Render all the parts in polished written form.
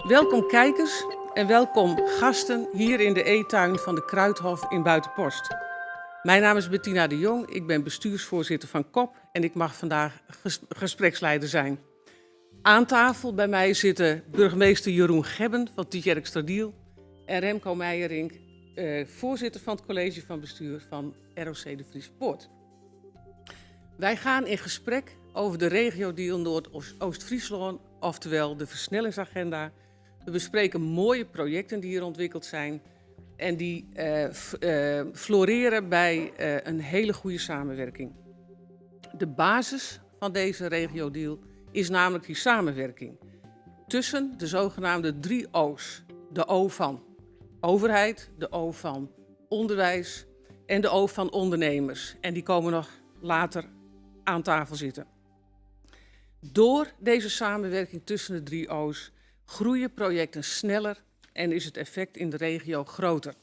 Welkom kijkers en welkom gasten hier in de eettuin van de Kruidhof in Buitenpost. Mijn naam is Bettina de Jong, ik ben bestuursvoorzitter van KOP en ik mag vandaag gespreksleider zijn. Aan tafel bij mij zitten burgemeester Jeroen Gebben van Tietjerksteradiel en Remco Meijerink, voorzitter van het college van bestuur van ROC de Friese Poort. Wij gaan in gesprek over de regio-deal Noordoost-Friesland, oftewel de versnellingsagenda. We bespreken mooie projecten die hier ontwikkeld zijn en die floreren bij een hele goede samenwerking. De basis van deze regio-deal is namelijk die samenwerking tussen de zogenaamde drie O's. De O van overheid, de O van onderwijs en de O van ondernemers. En die komen nog later aan tafel zitten. Door deze samenwerking tussen de drie O's groeien projecten sneller en is het effect in de regio groter.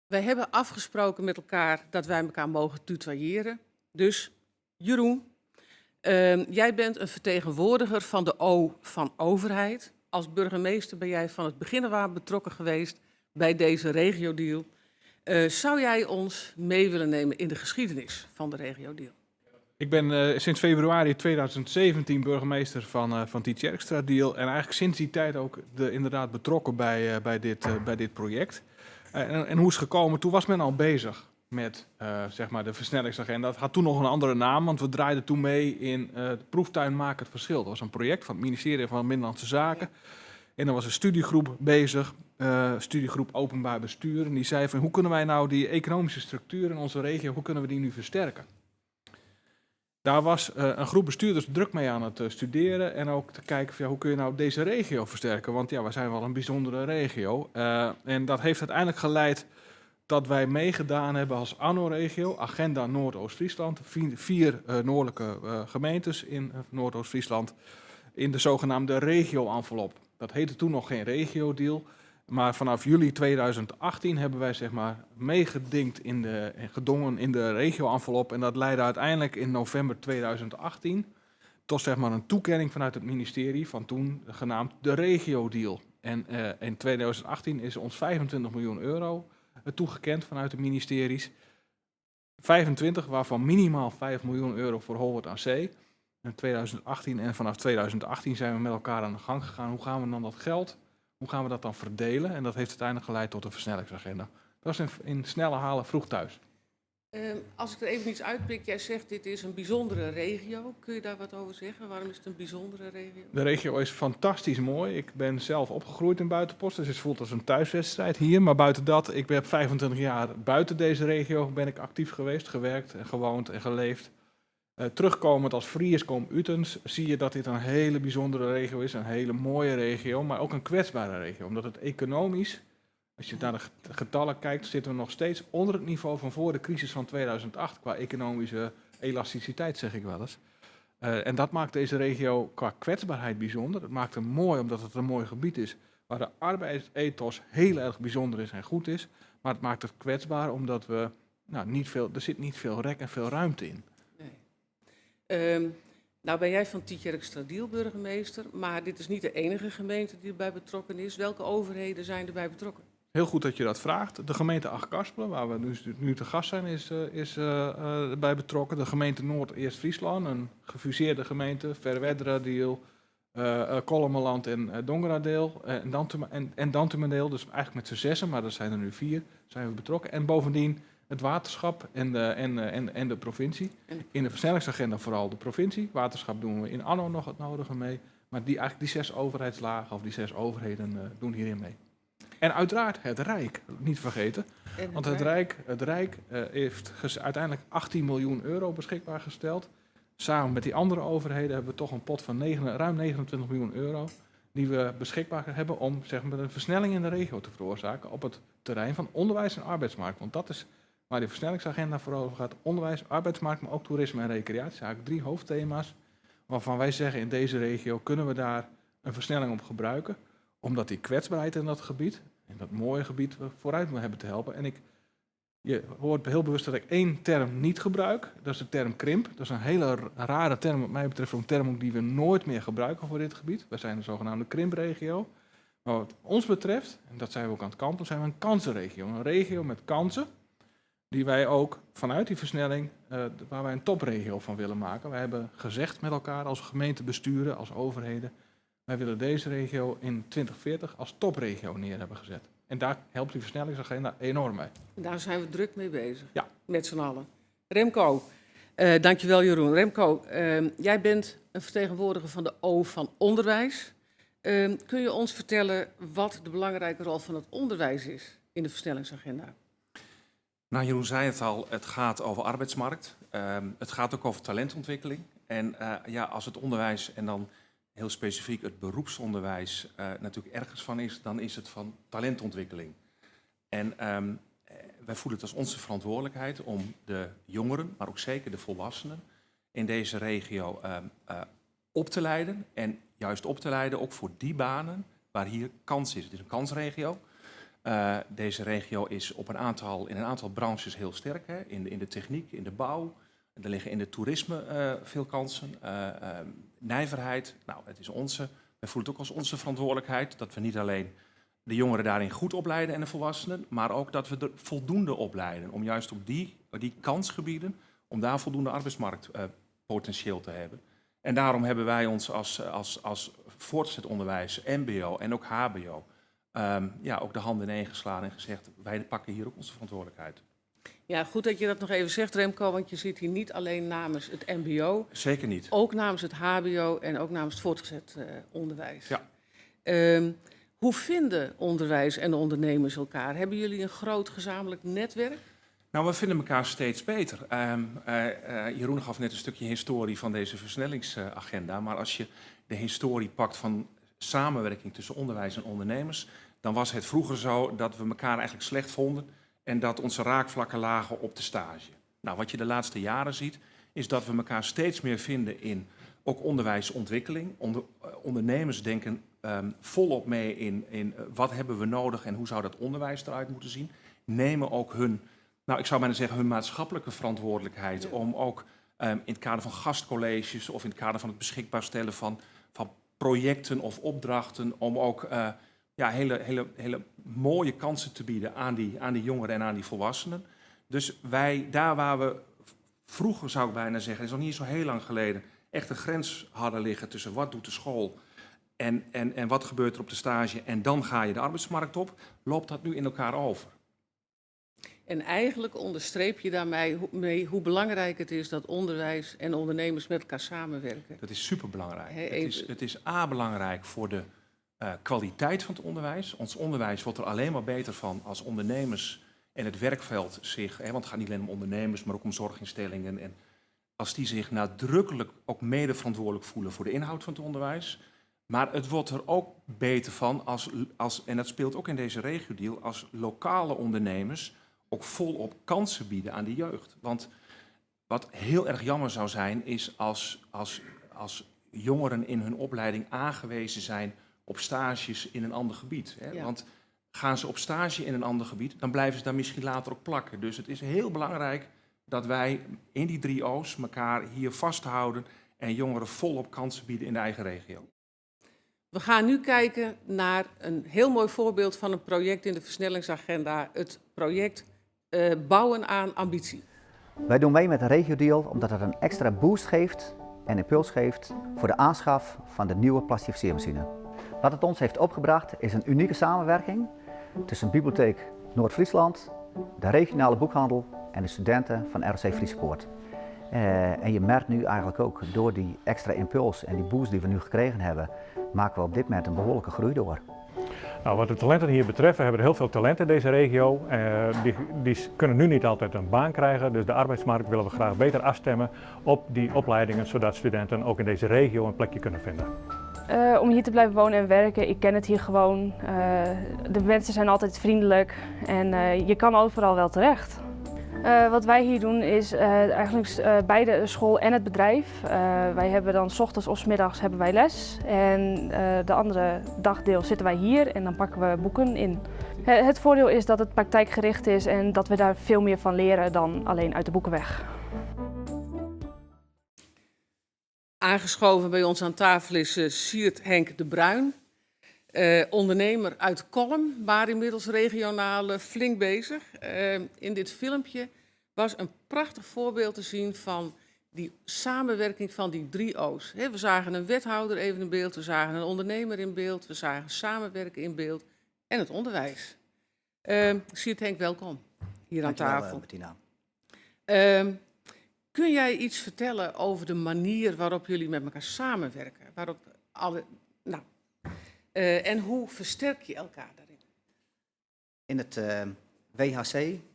Wij hebben afgesproken met elkaar dat wij elkaar mogen tutoyeren. Dus Jeroen, jij bent een vertegenwoordiger van de O van overheid. Als burgemeester ben jij van het begin af aan betrokken geweest bij deze regiodeal. Zou jij ons mee willen nemen in de geschiedenis van de regiodeal? Ik ben sinds februari 2017 burgemeester van Tietjerksteradiel en eigenlijk sinds die tijd ook inderdaad betrokken bij dit project. En hoe is het gekomen? Toen was men al bezig met zeg maar de versnellingsagenda. Dat had toen nog een andere naam, want we draaiden toen mee in de Proeftuin Maak het Verschil. Dat was een project van het ministerie van Binnenlandse Zaken. En er was een studiegroep bezig, studiegroep Openbaar Bestuur. En die zei van, hoe kunnen wij nou die economische structuur in onze regio, hoe kunnen we die nu versterken? Daar was een groep bestuurders druk mee aan het studeren en ook te kijken van, ja, hoe kun je nou deze regio versterken? Want ja, we zijn wel een bijzondere regio. En dat heeft uiteindelijk geleid dat wij meegedaan hebben als ANNO-regio, Agenda Noordoost-Friesland, vier noordelijke gemeentes in Noordoost-Friesland, in de zogenaamde regio-envelop. Dat heette toen nog geen regio-deal, maar vanaf juli 2018 hebben wij zeg maar meegedinkt in de, gedongen in de regio-envelop. En dat leidde uiteindelijk in november 2018 tot zeg maar een toekenning vanuit het ministerie van toen genaamd de regio-deal. En in 2018 is ons 25 miljoen euro toegekend vanuit de ministeries. 25, waarvan minimaal 5 miljoen euro voor Holwerd aan Zee. In 2018 en vanaf 2018 zijn we met elkaar aan de gang gegaan. Hoe gaan we dan dat geld, hoe gaan we dat dan verdelen? En dat heeft uiteindelijk geleid tot de versnellingsagenda. Dat was in snelle halen vroeg thuis. Als ik er even iets uitpik, jij zegt dit is een bijzondere regio. Kun je daar wat over zeggen? Waarom is het een bijzondere regio? De regio is fantastisch mooi. Ik ben zelf opgegroeid in Buitenpost, dus het voelt als een thuiswedstrijd hier. Maar buiten dat, ik ben 25 jaar buiten deze regio ben ik actief geweest, gewerkt en gewoond en geleefd. Terugkomend als Fries kom Utens, zie je dat dit een hele bijzondere regio is, een hele mooie regio, maar ook een kwetsbare regio. Omdat het economisch, als je naar de getallen kijkt, zitten we nog steeds onder het niveau van voor de crisis van 2008 qua economische elasticiteit, zeg ik wel eens. En dat maakt deze regio qua kwetsbaarheid bijzonder. Het maakt het mooi omdat het een mooi gebied is waar de arbeidsethos heel erg bijzonder is en goed is. Maar het maakt het kwetsbaar omdat we, nou, niet veel, er zit niet veel rek en veel ruimte in. Nee. Nou ben jij van Tietjerksteradiel burgemeester, maar dit is niet de enige gemeente die erbij betrokken is. Welke overheden zijn erbij betrokken? Heel goed dat je dat vraagt. De gemeente Achtkarspelen, waar we nu te gast zijn, is bij betrokken. De gemeente Noord-East-Friesland, een gefuseerde gemeente, Ferwerderadiel, Kollumerland en Dongeradeel en Dantumadiel. Dus eigenlijk met z'n zessen, maar dat zijn er nu 4, zijn we betrokken. En bovendien het waterschap en de provincie. In de versnellingsagenda vooral de provincie. Waterschap doen we in ANNO nog het nodige mee. Maar eigenlijk die 6 overheidslagen of die 6 overheden doen hierin mee. En uiteraard het Rijk, niet vergeten. En het Want het Rijk. Rijk heeft uiteindelijk 18 miljoen euro beschikbaar gesteld. Samen met die andere overheden hebben we toch een pot van ruim 29 miljoen euro die we beschikbaar hebben om zeg maar, een versnelling in de regio te veroorzaken op het terrein van onderwijs en arbeidsmarkt. Want dat is waar die versnellingsagenda voor over gaat. Onderwijs, arbeidsmarkt, maar ook toerisme en recreatie. Dat zijn eigenlijk 3 hoofdthema's waarvan wij zeggen in deze regio kunnen we daar een versnelling op gebruiken. Omdat die kwetsbaarheid in dat gebied, in dat mooie gebied, we vooruit hebben te helpen. En ik Je hoort heel bewust dat ik één term niet gebruik. Dat is de term krimp. Dat is een hele rare term wat mij betreft. Een term die we nooit meer gebruiken voor dit gebied. Wij zijn de zogenaamde krimpregio. Maar wat ons betreft, en dat zijn we ook aan het kampen, zijn we een kansenregio. Een regio met kansen die wij ook vanuit die versnelling, waar wij een topregio van willen maken. Wij hebben gezegd met elkaar als gemeentebesturen, als overheden, wij willen deze regio in 2040 als topregio neer hebben gezet. En daar helpt die versnellingsagenda enorm mee. En daar zijn we druk mee bezig. Ja. Met z'n allen. Remco, dankjewel Jeroen. Remco, jij bent een vertegenwoordiger van de O van onderwijs. Kun je ons vertellen wat de belangrijke rol van het onderwijs is in de versnellingsagenda? Nou, Jeroen zei het al, het gaat over arbeidsmarkt. Het gaat ook over talentontwikkeling. En ja, als het onderwijs en dan heel specifiek het beroepsonderwijs natuurlijk ergens van is, dan is het van talentontwikkeling. En wij voelen het als onze verantwoordelijkheid om de jongeren, maar ook zeker de volwassenen in deze regio op te leiden. En juist op te leiden ook voor die banen waar hier kans is. Het is een kansregio. Deze regio is op een aantal, in een aantal branches heel sterk. Hè? In de techniek, in de bouw. Er liggen in het toerisme veel kansen. Nijverheid, nou, het is onze. Wij voelen het ook als onze verantwoordelijkheid dat we niet alleen de jongeren daarin goed opleiden en de volwassenen, maar ook dat we er voldoende opleiden om juist op die kansgebieden, om daar voldoende arbeidsmarktpotentieel te hebben. En daarom hebben wij ons als voortgezet onderwijs, mbo en ook hbo, ja, ook de handen ineen geslagen en gezegd, wij pakken hier ook onze verantwoordelijkheid. Ja, goed dat je dat nog even zegt, Remco, want je zit hier niet alleen namens het mbo. Zeker niet. Ook namens het hbo en ook namens het voortgezet onderwijs. Ja. Hoe vinden onderwijs en ondernemers elkaar? Hebben jullie een groot gezamenlijk netwerk? Nou, we vinden elkaar steeds beter. Jeroen gaf net een stukje historie van deze versnellingsagenda. Maar als je de historie pakt van samenwerking tussen onderwijs en ondernemers, dan was het vroeger zo dat we elkaar eigenlijk slecht vonden en dat onze raakvlakken lagen op de stage. Nou, wat je de laatste jaren ziet, is dat we elkaar steeds meer vinden in ook onderwijsontwikkeling. Ondernemers denken volop mee in wat hebben we nodig en hoe zou dat onderwijs eruit moeten zien. Nemen ook hun, nou, ik zou bijna zeggen, hun maatschappelijke verantwoordelijkheid, Ja. om ook in het kader van gastcolleges of in het kader van het beschikbaar stellen van projecten of opdrachten, om ook ja, hele, hele, hele mooie kansen te bieden aan die jongeren en aan die volwassenen. Dus wij, daar waar we vroeger, zou ik bijna zeggen, dat is nog niet zo heel lang geleden, echt een grens hadden liggen tussen wat doet de school en wat gebeurt er op de stage en dan ga je de arbeidsmarkt op, loopt dat nu in elkaar over. En eigenlijk onderstreep je daarmee mee hoe belangrijk het is dat onderwijs en ondernemers met elkaar samenwerken. Dat is superbelangrijk. He, Het is A, belangrijk voor de kwaliteit van het onderwijs. Ons onderwijs wordt er alleen maar beter van als ondernemers en het werkveld zich, hè, want het gaat niet alleen om ondernemers, maar ook om zorginstellingen. En als die zich nadrukkelijk ook mede verantwoordelijk voelen voor de inhoud van het onderwijs. Maar het wordt er ook beter van als, en dat speelt ook in deze regiodeal, als lokale ondernemers ook volop kansen bieden aan de jeugd. Want wat heel erg jammer zou zijn, is als jongeren in hun opleiding aangewezen zijn op stages in een ander gebied. Hè? Ja. Want gaan ze op stage in een ander gebied, dan blijven ze daar misschien later ook plakken. Dus het is heel belangrijk dat wij in die 3 O's elkaar hier vasthouden en jongeren volop kansen bieden in de eigen regio. We gaan nu kijken naar een heel mooi voorbeeld van een project in de versnellingsagenda. Het project Bouwen aan Ambitie. Wij doen mee met de regiodeal omdat het een extra boost geeft en impuls geeft voor de aanschaf van de nieuwe plastificeermachine. Wat het ons heeft opgebracht is een unieke samenwerking tussen Bibliotheek Noord-Friesland, de regionale boekhandel en de studenten van ROC Friese Poort. En je merkt nu eigenlijk ook door die extra impuls en die boost die we nu gekregen hebben, maken we op dit moment een behoorlijke groei door. Nou, wat de talenten hier betreft, we hebben heel veel talent in deze regio. Die kunnen nu niet altijd een baan krijgen, dus de arbeidsmarkt willen we graag beter afstemmen op die opleidingen, zodat studenten ook in deze regio een plekje kunnen vinden. Om hier te blijven wonen en werken, ik ken het hier gewoon. De mensen zijn altijd vriendelijk en je kan overal wel terecht. Wat wij hier doen is eigenlijk beide de school en het bedrijf. Wij hebben dan 's ochtends of 's middags hebben wij les en de andere dagdeel zitten wij hier en dan pakken we boeken in. Het voordeel is dat het praktijkgericht is en dat we daar veel meer van leren dan alleen uit de boeken weg. Aangeschoven bij ons aan tafel is Sierd Henk de Bruin, ondernemer uit Kollum, maar inmiddels regionaal flink bezig. In dit filmpje was een prachtig voorbeeld te zien van die samenwerking van die drie O's. We zagen een wethouder even in beeld, we zagen een ondernemer in beeld, we zagen samenwerken in beeld en het onderwijs. Sierd Henk, welkom hier aan Dankjewel, tafel. Bettina. Kun jij iets vertellen over de manier waarop jullie met elkaar samenwerken? Waarop alle, nou, en hoe versterk je elkaar daarin? In het WHC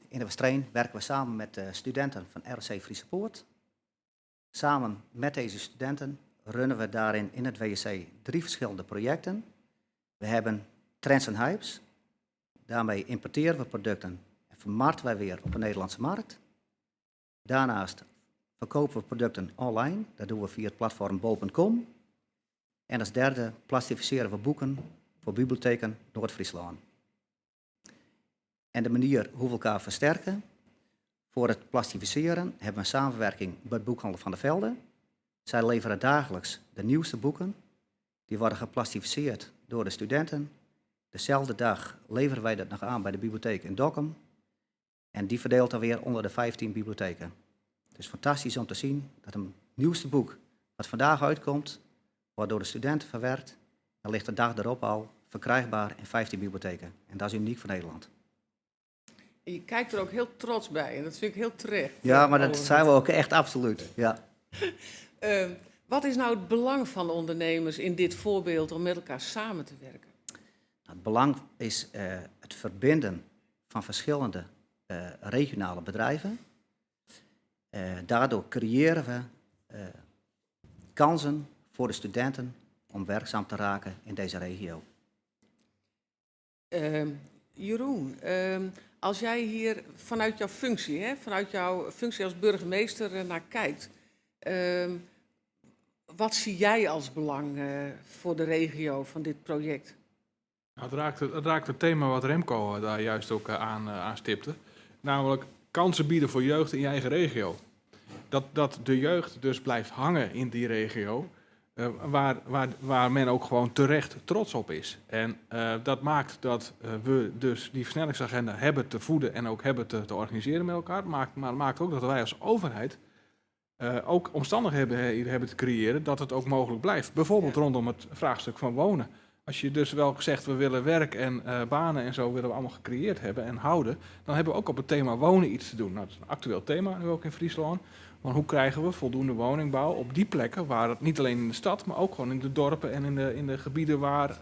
in de Westreen werken we samen met de studenten van ROC Friese Poort. Samen met deze studenten runnen we daarin in het WHC drie verschillende projecten. We hebben Trends en Hypes. Daarmee importeren we producten en vermarkten wij weer op de Nederlandse markt. Daarnaast verkopen we producten online. Dat doen we via het platform bol.com. En als derde plastificeren we boeken voor bibliotheken Noord-Friesland. En de manier hoe we elkaar versterken. Voor het plastificeren hebben we een samenwerking met Boekhandel van der Velde. Zij leveren dagelijks de nieuwste boeken. Die worden geplastificeerd door de studenten. Dezelfde dag leveren wij dat nog aan bij de bibliotheek in Dokkum. En die verdeelt dan weer onder de 15 bibliotheken. Het is fantastisch om te zien dat een nieuwste boek wat vandaag uitkomt, wordt door de studenten verwerkt en ligt de dag erop al verkrijgbaar in 15 bibliotheken. En dat is uniek voor Nederland. En je kijkt er ook heel trots bij en dat vind ik heel terecht. Ja, maar dat zijn we ook echt absoluut. Ja. Wat is nou het belang van ondernemers in dit voorbeeld om met elkaar samen te werken? Nou, het belang is het verbinden van verschillende regionale bedrijven. Daardoor creëren we kansen voor de studenten om werkzaam te raken in deze regio. Jeroen, als jij hier vanuit jouw functie, hè, vanuit jouw functie als burgemeester naar kijkt, wat zie jij als belang voor de regio van dit project? Nou, het raakt het thema wat Remco daar juist ook aanstipte. Namelijk kansen bieden voor jeugd in je eigen regio. Dat de jeugd dus blijft hangen in die regio, waar men ook gewoon terecht trots op is. En dat maakt dat we dus die versnellingsagenda hebben te voeden en ook hebben te organiseren met elkaar. Maar maakt ook dat wij als overheid ook omstandigheden hebben te creëren dat het ook mogelijk blijft. Bijvoorbeeld rondom het vraagstuk van wonen. Als je dus wel zegt, we willen werk en banen en zo willen we allemaal gecreëerd hebben en houden, dan hebben we ook op het thema wonen iets te doen. Dat is een actueel thema nu ook in Friesland. Maar hoe krijgen we voldoende woningbouw op die plekken waar het niet alleen in de stad, maar ook gewoon in de dorpen en in de gebieden waar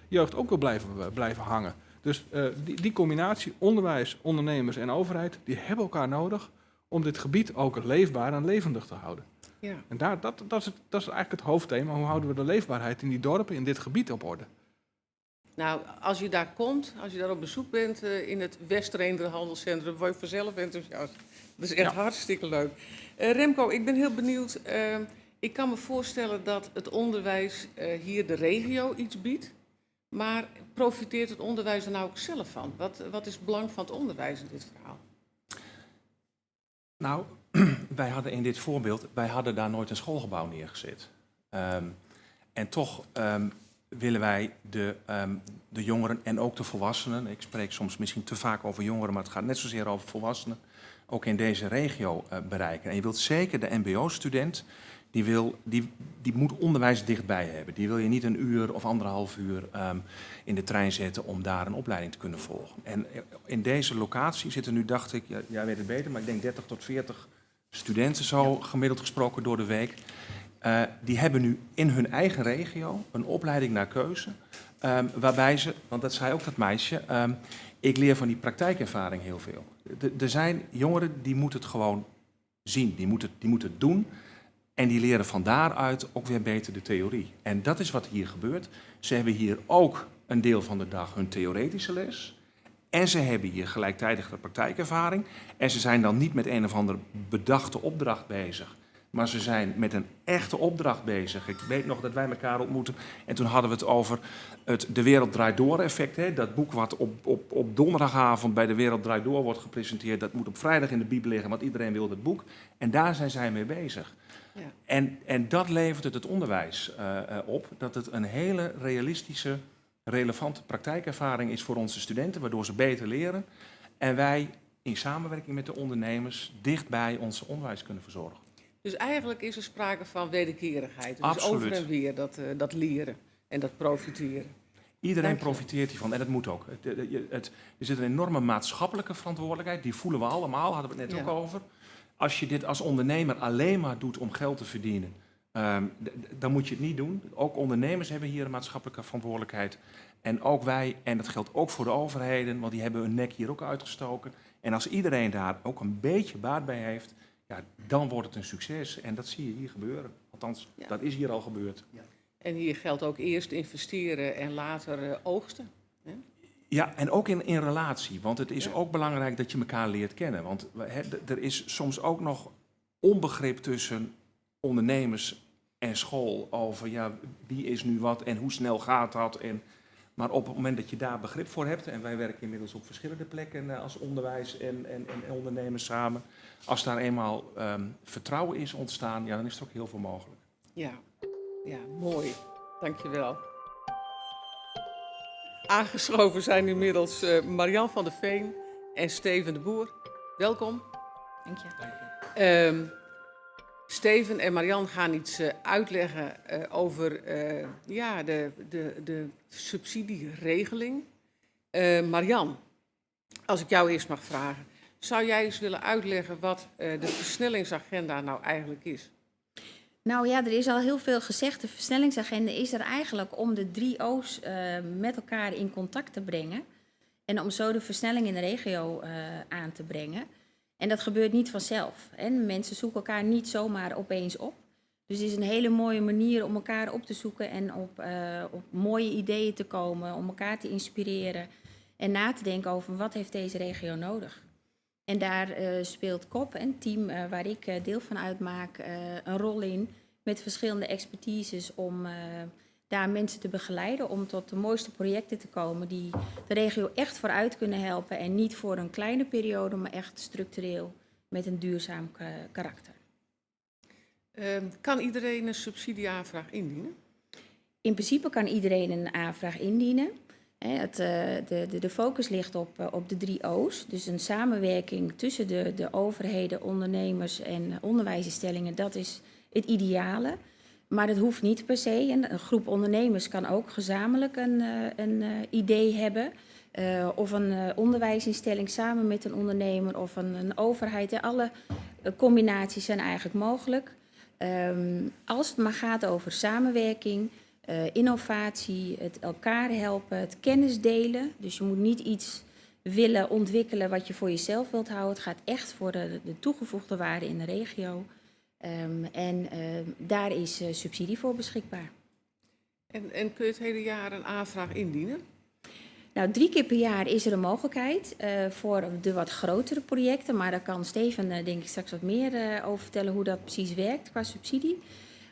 jeugd ook wil blijven hangen. Dus die combinatie onderwijs, ondernemers en overheid, die hebben elkaar nodig om dit gebied ook leefbaar en levendig te houden. Ja. En dat is eigenlijk het hoofdthema. Hoe houden we de leefbaarheid in die dorpen, in dit gebied op orde? Nou, als je daar komt, als je daar op bezoek bent in het Westreender Handelscentrum, word je vanzelf enthousiast. Dat is echt hartstikke leuk. Remco, ik ben heel benieuwd. Ik kan me voorstellen dat het onderwijs hier de regio iets biedt. Maar profiteert het onderwijs er nou ook zelf van? Wat is het belang van het onderwijs in dit verhaal? Nou, wij hadden in dit voorbeeld, wij hadden daar nooit een schoolgebouw neergezet. En toch willen wij de jongeren en ook de volwassenen, ik spreek soms misschien te vaak over jongeren, maar het gaat net zozeer over volwassenen, ook in deze regio bereiken. En je wilt zeker de M B O-student, die moet onderwijs dichtbij hebben. Die wil je niet een uur of anderhalf uur in de trein zetten om daar een opleiding te kunnen volgen. En in deze locatie zitten nu, dacht ik, ja, jij weet het beter, maar ik denk 30 tot 40 studenten zo gemiddeld gesproken door de week. Die hebben nu in hun eigen regio een opleiding naar keuze. Waarbij ze, want dat zei ook dat meisje, ik leer van die praktijkervaring heel veel. Er zijn jongeren die moeten het gewoon zien, die moeten het doen. En die leren van daaruit ook weer beter de theorie. En dat is wat hier gebeurt. Ze hebben hier ook een deel van de dag hun theoretische les. En ze hebben hier gelijktijdig de praktijkervaring. En ze zijn dan niet met een of andere bedachte opdracht bezig. Maar ze zijn met een echte opdracht bezig. Ik weet nog dat wij elkaar ontmoetten. En toen hadden we het over het De Wereld Draait Door effect. Hè? Dat boek wat op, op, op donderdagavond bij De Wereld Draait Door wordt gepresenteerd. Dat moet op vrijdag in de bieb liggen, want iedereen wil dat boek. En daar zijn zij mee bezig. Ja. En, en dat levert het het onderwijs eh, eh, op. Dat het een hele realistische, relevante praktijkervaring is voor onze studenten. Waardoor ze beter leren. En wij in samenwerking met de ondernemers dichtbij ons onderwijs kunnen verzorgen. Dus eigenlijk is er sprake van wederkerigheid. Dus Absoluut. over en weer dat, eh, dat leren en dat profiteren. Iedereen Dank je. profiteert hiervan en dat moet ook. Het, het, het- er zit een enorme maatschappelijke verantwoordelijkheid, die voelen we allemaal, hadden we het net Ja. ook over. Als je dit als ondernemer alleen maar doet om geld te verdienen, ehm, d- d- dan moet je het niet doen. Ook ondernemers hebben hier een maatschappelijke verantwoordelijkheid. En ook wij, en dat geldt ook voor de overheden, want die hebben hun nek hier ook uitgestoken. En als iedereen daar ook een beetje baat bij heeft, ja, dan wordt het een succes. En dat zie je hier gebeuren. Althans, Ja. dat is hier al gebeurd. En hier geldt ook eerst investeren en later eh, oogsten. Ja, en ook in, in relatie. Want het is Ja. ook belangrijk dat je elkaar leert kennen. Want we- hè, d- er is soms ook nog onbegrip tussen ondernemers en school over ja, wie is nu wat en hoe snel gaat dat. En, maar op het moment dat je daar begrip voor hebt, en wij werken inmiddels op verschillende plekken eh, als onderwijs en, en, en ondernemers samen. Als daar eenmaal ehm, vertrouwen is ontstaan, ja, dan is er ook heel veel mogelijk. Ja, ja mooi. Dankjewel. Aangeschoven zijn inmiddels eh, Marian van der Veen en Steven de Boer. Welkom. Dank je. Ehm, Steven en Marian gaan iets eh, uitleggen eh, over eh, ja, de, de, de subsidieregeling. Eh, Marian, als ik jou eerst mag vragen, zou jij eens willen uitleggen wat eh, de versnellingsagenda nou eigenlijk is? Nou ja, er is al heel veel gezegd. De versnellingsagenda is er eigenlijk om de drie O's eh, met elkaar in contact te brengen. En om zo de versnelling in de regio eh, aan te brengen. En dat gebeurt niet vanzelf. Hè. Mensen zoeken elkaar niet zomaar opeens op. Dus het is een hele mooie manier om elkaar op te zoeken en op, eh, op mooie ideeën te komen, om elkaar te inspireren en na te denken over wat heeft deze regio nodig. En daar eh, speelt COP en het team eh, waar ik eh, deel van uitmaak eh, een rol in met verschillende expertises om eh, daar mensen te begeleiden om tot de mooiste projecten te komen die de regio echt vooruit kunnen helpen en niet voor een kleine periode, maar echt structureel met een duurzaam eh, karakter. Ehm, kan iedereen een subsidieaanvraag indienen? In principe kan iedereen een aanvraag indienen. Hè, Het, eh, de, de, de focus ligt op, eh, op de drie O's. Dus een samenwerking tussen de, de overheden, ondernemers en onderwijsinstellingen, dat is het ideale. Maar dat hoeft niet per se. En een groep ondernemers kan ook gezamenlijk een, eh, een eh, idee hebben. Eh, of een eh, onderwijsinstelling samen met een ondernemer of een, een overheid. Hè, Alle eh, combinaties zijn eigenlijk mogelijk. Ehm, als het maar gaat over samenwerking, eh, innovatie, het elkaar helpen, het kennis delen. Dus je moet niet iets willen ontwikkelen wat je voor jezelf wilt houden. Het gaat echt voor de, de toegevoegde waarde in de regio. Ehm, en ehm, daar is eh, subsidie voor beschikbaar. En, en kun je het hele jaar een aanvraag indienen? Nou, drie keer per jaar is er een mogelijkheid eh, voor de wat grotere projecten. Maar daar kan Steven eh, denk ik straks wat meer eh, over vertellen hoe dat precies werkt qua subsidie.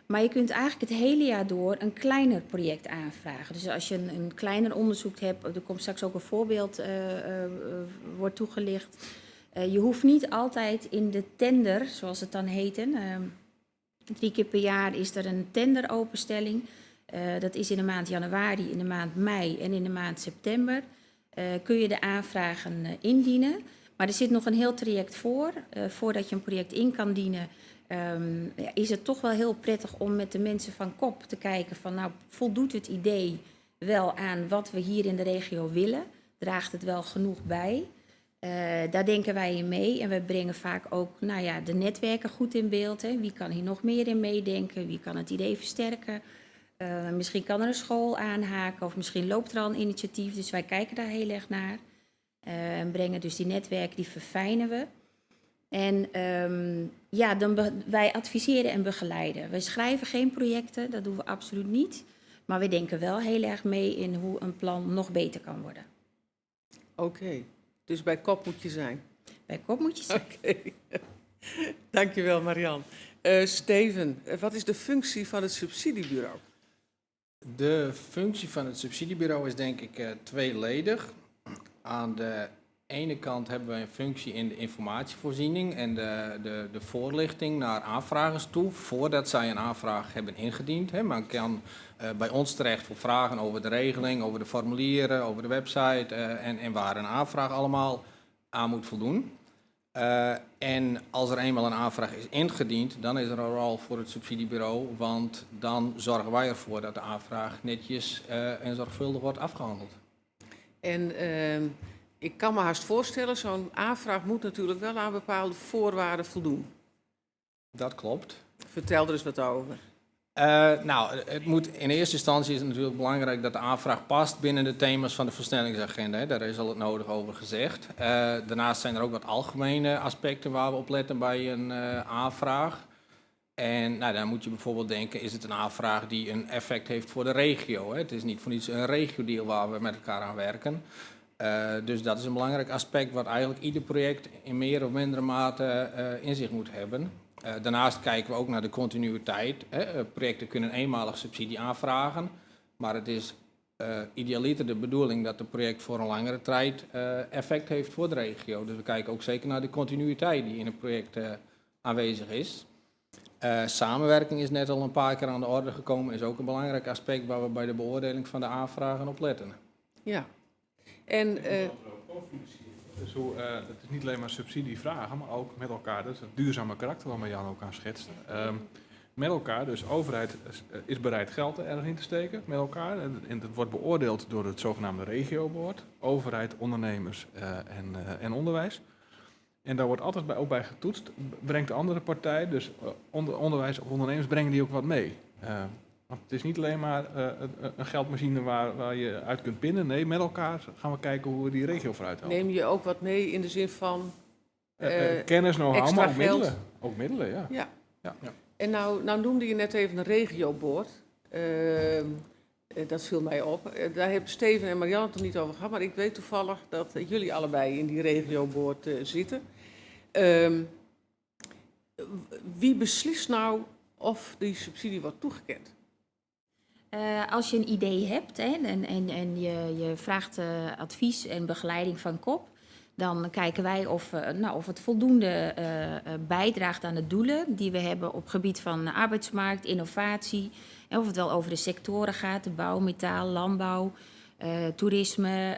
Maar je kunt eigenlijk het hele jaar door een kleiner project aanvragen. Dus als je een, een kleiner onderzoek hebt, er komt straks ook een voorbeeld, eh, eh, wordt toegelicht. Eh, je hoeft niet altijd in de tender, zoals het dan heet. hè, drie keer per jaar is er een tenderopenstelling. Eh, dat is in de maand januari, in de maand mei en in de maand september. Eh, kun je de aanvragen eh, indienen. Maar er zit nog een heel traject voor. Eh, voordat je een project in kan dienen, ehm, ja, is het toch wel heel prettig om met de mensen van KOP te kijken van nou, voldoet het idee wel aan wat we hier in de regio willen? Draagt het wel genoeg bij? Eh, daar denken wij in mee en we brengen vaak ook nou ja, de netwerken goed in beeld. Hè. Wie kan hier nog meer in meedenken? Wie kan het idee versterken? Eh, misschien kan er een school aanhaken of misschien loopt er al een initiatief. Dus wij kijken daar heel erg naar. Eh, en brengen dus die netwerken, die verfijnen we. En ehm, ja, dan be- wij adviseren en begeleiden. We schrijven geen projecten, dat doen we absoluut niet. Maar we denken wel heel erg mee in hoe een plan nog beter kan worden. Oké, dus bij kop moet je zijn. Bij kop moet je zijn. Oké, dankjewel Marian. Steven, wat is de funksje fan it subsidieburo? De functie van het subsidiebureau is denk ik tweeledig. Aan de ene kant hebben wij een functie in de informatievoorziening en de voorlichting naar aanvragers toe, voordat zij een aanvraag hebben ingediend. Hè. Men kan bij ons terecht voor vragen over de regeling, over de formulieren, over de website en waar een aanvraag allemaal aan moet voldoen. En als er eenmaal een aanvraag is ingediend, dan is er een rol voor het subsidiebureau, want dan zorgen wij ervoor dat de aanvraag netjes en zorgvuldig wordt afgehandeld. En ik kan me haast voorstellen, zo'n aanvraag moet natuurlijk wel aan bepaalde voorwaarden voldoen. Dat klopt. Vertel er eens wat over. Nou, het moet, in eerste instantie is het natuurlijk belangrijk dat de aanvraag past binnen de thema's van de versnellingsagenda. Hè. Daar is al het nodige over gezegd. Daarnaast zijn er ook wat algemene aspecten waar we op letten bij een aanvraag. En nou, dan moet je bijvoorbeeld denken, is het een aanvraag die een effect heeft voor de regio? Hè? Het is niet voor niets een regiodeal waar we met elkaar aan werken. Dus dat is een belangrijk aspect wat eigenlijk ieder project in meer of mindere mate in zich moet hebben. Daarnaast kijken we ook naar de continuïteit. Hè. Projecten kunnen eenmalig subsidie aanvragen, maar het is idealiter de bedoeling dat het project voor een langere tijd effect heeft voor de regio. Dus we kijken ook zeker naar de continuïteit die in het project aanwezig is. Samenwerking is net al een paar keer aan de orde gekomen, is ook een belangrijk aspect waar we bij de beoordeling van de aanvragen op letten. Ja. En, Dus het is niet alleen maar subsidie vragen, maar ook met elkaar. Dat is het duurzame karakter waar Marianne ook aan schetst. Met elkaar, dus overheid is bereid geld er ergens in te steken, met elkaar. En dat wordt beoordeeld door het zogenaamde regioboard. Overheid, ondernemers en onderwijs. En daar wordt altijd ook bij getoetst, brengt de andere partij, dus onderwijs of ondernemers, brengen die ook wat mee. Want het is niet alleen maar een geldmachine waar je uit kunt pinnen. Nee, met elkaar gaan we kijken hoe we die regio vooruit helpen. Neem je ook wat mee in de zin van, Kennis, know-how, extra maar ook geld? middelen. Ook middelen, ja. Ja. Ja. Ja. En nou noemde je net even een regioboard. Dat viel mij op. Daar hebben Steven en Marianne het nog niet over gehad, maar ik weet toevallig dat jullie allebei in die regioboard zitten. Wie beslist nou of die subsidie wordt toegekend? Als je een idee hebt, hè, en je vraagt advies en begeleiding van KOP, dan kijken wij of het voldoende bijdraagt aan de doelen die we hebben op gebied van arbeidsmarkt, innovatie. En of het wel over de sectoren gaat, de bouw, metaal, landbouw, toerisme.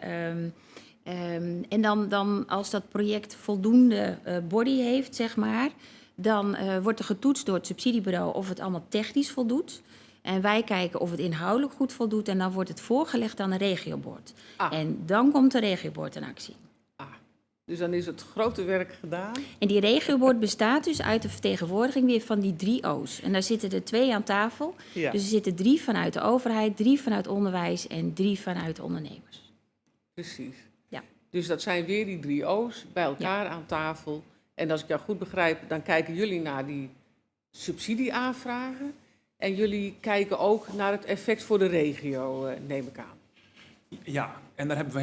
En dan als dat project voldoende body heeft, dan wordt er getoetst door het subsidiebureau of het allemaal technisch voldoet. En wij kijken of het inhoudelijk goed voldoet en dan wordt het voorgelegd aan de regioboard. En dan komt de regioboard in actie. Dus dan is het grote werk gedaan. En die regioboard bestaat dus uit de vertegenwoordiging weer van die 3 O's. En daar zitten er 2 aan tafel. Dus er zitten 3 vanuit de overheid, 3 vanuit onderwijs en 3 vanuit ondernemers. Precies. Dus dat zijn weer die 3 O's bij elkaar aan tafel. En als ik jou goed begrijp, dan kijken jullie naar die subsidieaanvragen. En jullie kijken ook naar het effect voor de regio, neem ik aan. Ja, en daar hebben we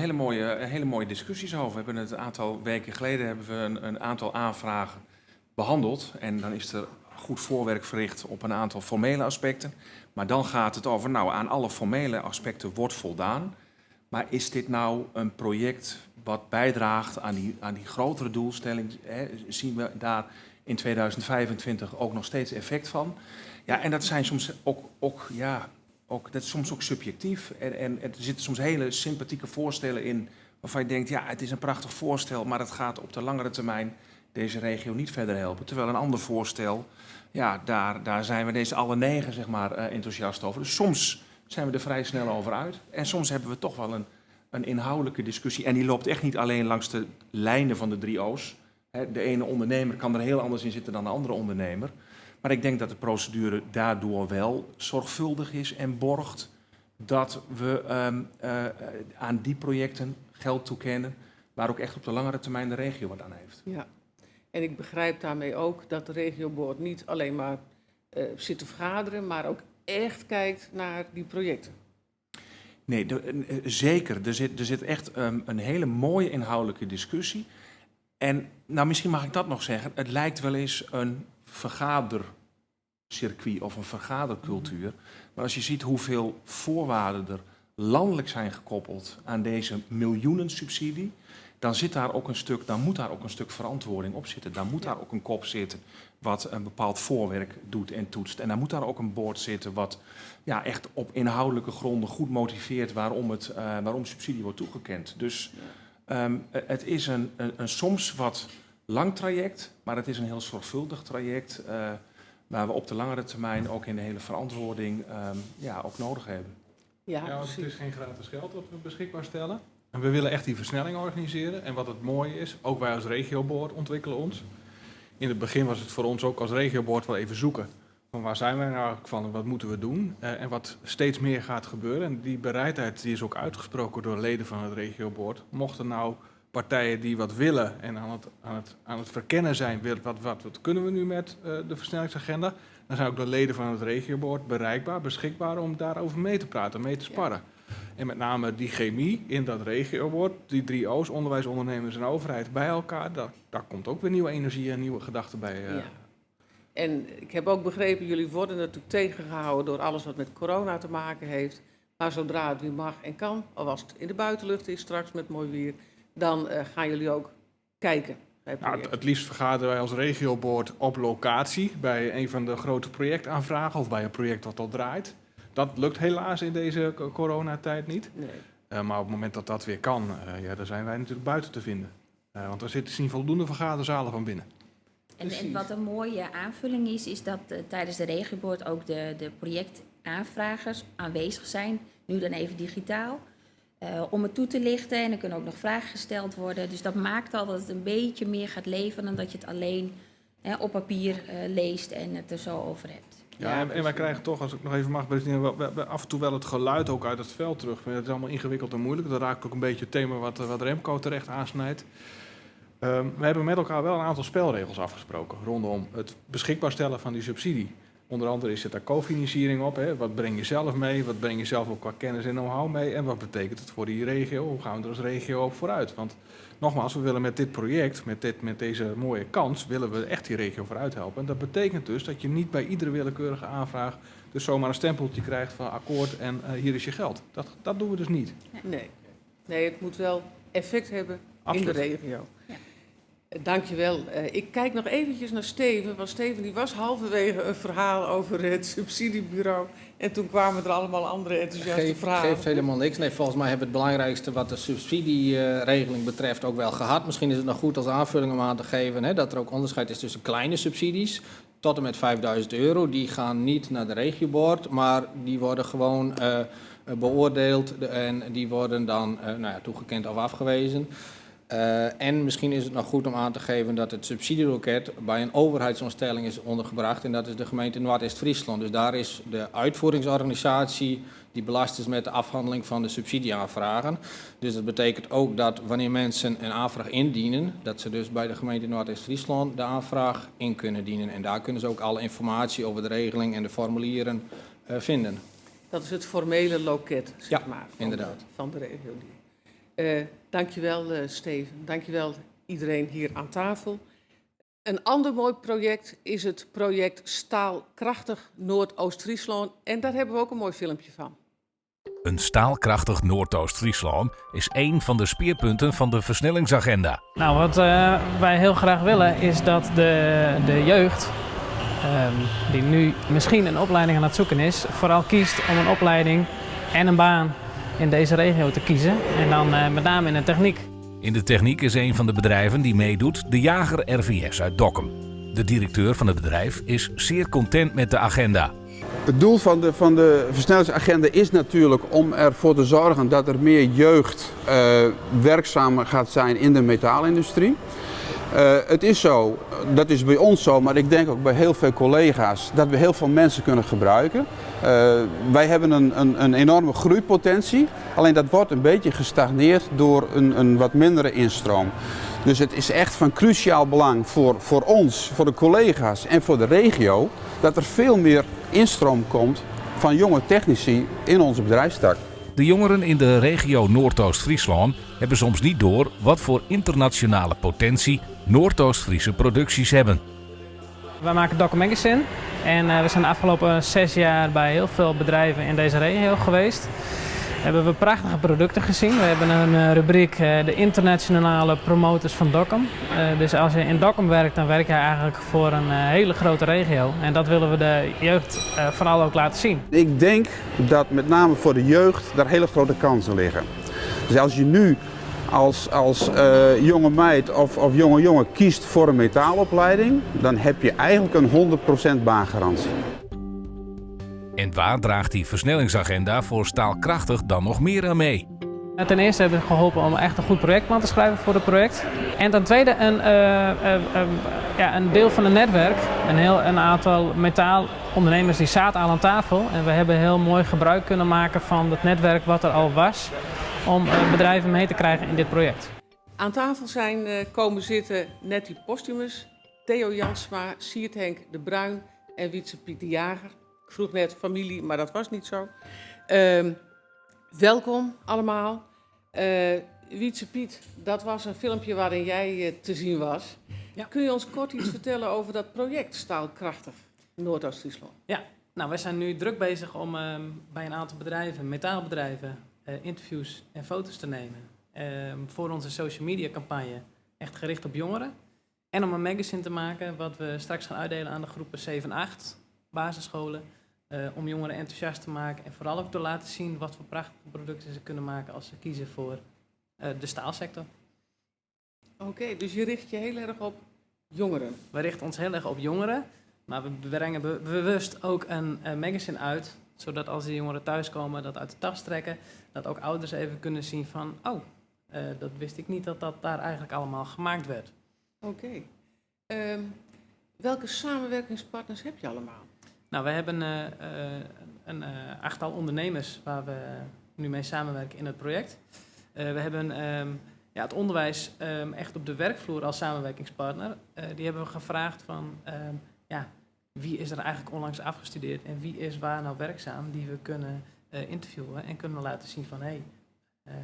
hele mooie discussies over. We hebben het een aantal weken geleden hebben we een aantal aanvragen behandeld. En dan is er goed voorwerk verricht op een aantal formele aspecten. Maar dan gaat het over, aan alle formele aspecten wordt voldaan. Maar is dit nou een project wat bijdraagt aan die grotere doelstelling? Hè? Zien we daar in 2025 ook nog steeds effect van? Ja, en dat zijn soms ook, ook, ja, ook, dat is soms ook subjectief. En er zitten soms hele sympathieke voorstellen in waarvan je denkt, ja, het is een prachtig voorstel, maar het gaat op de langere termijn deze regio niet verder helpen. Terwijl een ander voorstel, ja, daar zijn we deze alle 9, enthousiast over. Dus soms zijn we er vrij snel over uit. En soms hebben we toch wel een inhoudelijke discussie. En die loopt echt niet alleen langs de lijnen van de 3 O's. Hè, de ene ondernemer kan er heel anders in zitten dan de andere ondernemer. Maar ik denk dat de procedure daardoor wel zorgvuldig is en borgt dat we aan die projecten geld toekennen waar ook echt op de langere termijn de regio wat aan heeft. Ja, en ik begrijp daarmee ook dat de regioboard niet alleen maar zit te vergaderen, maar ook echt kijkt naar die projecten. Nee, zeker. Er zit echt een hele mooie inhoudelijke discussie. En misschien mag ik dat nog zeggen. Het lijkt wel eens een vergaderclub. circuit of een vergadercultuur. Maar als je ziet hoeveel voorwaarden er landelijk zijn gekoppeld aan deze miljoenensubsidie, dan zit daar ook een stuk, dan moet daar ook een stuk verantwoording op zitten. Dan moet daar ook een kop zitten wat een bepaald voorwerk doet en toetst. En dan moet daar ook een board zitten wat ja, echt op inhoudelijke gronden goed motiveert waarom subsidie wordt toegekend. Dus het is een soms wat lang traject, maar het is een heel zorgvuldig traject waar we op de langere termijn ook in de hele verantwoording ja, ook nodig hebben. Ja, Ja, want het precies. is geen gratis geld dat we beschikbaar stellen. En we willen echt die versnelling organiseren. En wat het mooie is, ook wij als regioboard ontwikkelen ons. In het begin was het voor ons ook als regioboard wel even zoeken. Van waar zijn wij nou eigenlijk van en wat moeten we doen? En wat steeds meer gaat gebeuren. En die bereidheid die is ook uitgesproken door leden van het regioboard. Mochten nou partijen die wat willen en aan het verkennen zijn, wat kunnen we nu met de versnellingsagenda? Dan zijn ook de leden van het regioboard bereikbaar, beschikbaar om daarover mee te praten, mee te sparren. En met name die chemie in dat regioboard, die drie O's, onderwijs, ondernemers en overheid bij elkaar, daar komt ook weer nieuwe energie en nieuwe gedachten bij. Ja. En ik heb ook begrepen, jullie worden natuurlijk tegengehouden door alles wat met corona te maken heeft. Maar zodra het weer mag en kan, of als het in de buitenlucht is straks met mooi weer, dan gaan jullie ook kijken bij projecten. Het liefst vergaderen wij als regioboard op locatie bij een van de grote projectaanvragen of bij een project dat al draait. Dat lukt helaas in deze coronatijd niet. Nee. Maar op het moment dat dat weer kan, ja, daar zijn wij natuurlijk buiten te vinden. Want daar zitten zien voldoende vergaderzalen van binnen. En Precies. wat een mooie aanvulling is, is dat tijdens de regioboard ook de projectaanvragers aanwezig zijn. Nu dan even digitaal. Om het toe te lichten en er kunnen ook nog vragen gesteld worden. Dus dat maakt al dat het een beetje meer gaat leven dan dat je het alleen, hè, op papier leest en het er zo over hebt. Ja, en wij krijgen toch, als ik nog even mag, Bettina, af en toe wel het geluid ook uit het veld terug. Maar het is allemaal ingewikkeld en moeilijk. Dat raakt ook een beetje het thema wat Remco terecht aansnijdt. We hebben met elkaar wel een aantal spelregels afgesproken rondom het beschikbaar stellen van die subsidie. Onder andere zit daar cofinanciering op. Hè? Wat breng je zelf mee? Wat breng je zelf ook qua kennis en know-how mee? En wat betekent het voor die regio? Hoe gaan we er als regio op vooruit? Want nogmaals, we willen met dit project, met deze mooie kans, willen we echt die regio vooruit helpen. En dat betekent dus dat je niet bij iedere willekeurige aanvraag dus zomaar een stempeltje krijgt van akkoord en hier is je geld. Dat doen we dus niet. Nee. Nee, het moet wel effect hebben in de regio. Ja. Dankjewel. Ik kijk nog eventjes naar Steven, want Steven die was halverwege een verhaal over het subsidiebureau. En toen kwamen er allemaal andere enthousiaste vragen. Geeft helemaal niks. Nee, volgens mij hebben we het belangrijkste wat de subsidieregeling betreft ook wel gehad. Misschien is het nog goed als aanvulling om aan te geven, hè, dat er ook onderscheid is tussen kleine subsidies tot en met 5.000 euro. Die gaan niet naar de regioboard, maar die worden gewoon beoordeeld en die worden dan toegekend of afgewezen. En misschien is het nog goed om aan te geven dat het subsidieloket bij een overheidsinstelling is ondergebracht. En dat is de gemeente Noardeast-Fryslân. Dus daar is de uitvoeringsorganisatie die belast is met de afhandeling van de subsidieaanvragen. Dus dat betekent ook dat wanneer mensen een aanvraag indienen, dat ze dus bij de gemeente Noardeast-Fryslân de aanvraag in kunnen dienen. En daar kunnen ze ook alle informatie over de regeling en de formulieren vinden. Dat is het formele loket, zeg Ja, maar, inderdaad. van de regio. Dankjewel, Steven. Dankjewel iedereen hier aan tafel. Een ander mooi project is het project Staalkrachtig Noordoost-Friesland. En daar hebben we ook een mooi filmpje van. Een staalkrachtig Noordoost-Friesland is één van de speerpunten van de versnellingsagenda. Wat wij heel graag willen is dat de jeugd die nu misschien een opleiding aan het zoeken is, vooral kiest om een opleiding en een baan in deze regio te kiezen. En dan met name in de techniek. In de techniek is een van de bedrijven die meedoet de Jager RVS uit Dokkum. De directeur van het bedrijf is zeer content met de agenda. Het doel van de versnellingsagenda is natuurlijk om ervoor te zorgen dat er meer jeugd werkzaam gaat zijn in de metaalindustrie. Het is zo, dat is bij ons zo, maar ik denk ook bij heel veel collega's, dat we heel veel mensen kunnen gebruiken. Wij hebben een enorme groeipotentie, alleen dat wordt een beetje gestagneerd door een wat mindere instroom. Dus het is echt van cruciaal belang voor ons, voor de collega's en voor de regio, dat er veel meer instroom komt van jonge technici in onze bedrijfstak. De jongeren in de regio Noordoost-Friesland hebben soms niet door wat voor internationale potentie Noordoost-Friese producties hebben. Wij maken Dokkum Magazine. En we zijn de afgelopen 6 jaar bij heel veel bedrijven in deze regio geweest. Hebben we prachtige producten gezien. We hebben een rubriek, de internationale promotors van Dokkum. Dus als je in Dokkum werkt, dan werk je eigenlijk voor een hele grote regio. En dat willen we de jeugd vooral ook laten zien. Ik denk dat met name voor de jeugd daar hele grote kansen liggen. Dus als je nu als jonge meid of jonge jongen kiest voor een metaalopleiding, dan heb je eigenlijk een 100% baangarantie. En waar draagt die versnellingsagenda voor Staalkrachtig dan nog meer aan mee? Ten eerste hebben we geholpen om echt een goed projectplan te schrijven voor het project. En ten tweede ja, een deel van het netwerk, een aantal metaalondernemers die zaten al aan tafel. En we hebben heel mooi gebruik kunnen maken van het netwerk wat er al was om bedrijven mee te krijgen in dit project. Aan tafel zijn komen zitten Nettie Posthumus, Theo Jansma, Siert Henk de Bruin en Wietse Piet de Jager. Ik vroeg net familie, maar dat was niet zo. Welkom allemaal. Wietse Piet, dat was een filmpje waarin jij te zien was. Ja. Kun je ons kort iets vertellen over dat project Staalkrachtig Noordoost-Friesland? Ja, nou, wij zijn nu druk bezig om bij een aantal bedrijven, metaalbedrijven, interviews en foto's te nemen voor onze social media campagne, echt gericht op jongeren. En om een magazine te maken wat we straks gaan uitdelen aan de groepen 7 en 8, basisscholen. Om jongeren enthousiast te maken en vooral ook te laten zien wat voor prachtige producten ze kunnen maken als ze kiezen voor de staalsector. Oké, dus je richt je heel erg op jongeren. We richten ons heel erg op jongeren, maar we brengen bewust ook een magazine uit, zodat als die jongeren thuiskomen, dat uit de tas trekken, dat ook ouders even kunnen zien van, oh, dat wist ik niet dat dat daar eigenlijk allemaal gemaakt werd. Oké. Welke samenwerkingspartners heb je allemaal? Nou, we hebben een achttal ondernemers waar we nu mee samenwerken in het project. We hebben ja, het onderwijs echt op de werkvloer als samenwerkingspartner. Die hebben we gevraagd van, ja, wie is er eigenlijk onlangs afgestudeerd en wie is waar nou werkzaam die we kunnen interviewen en kunnen laten zien van, hé, hey,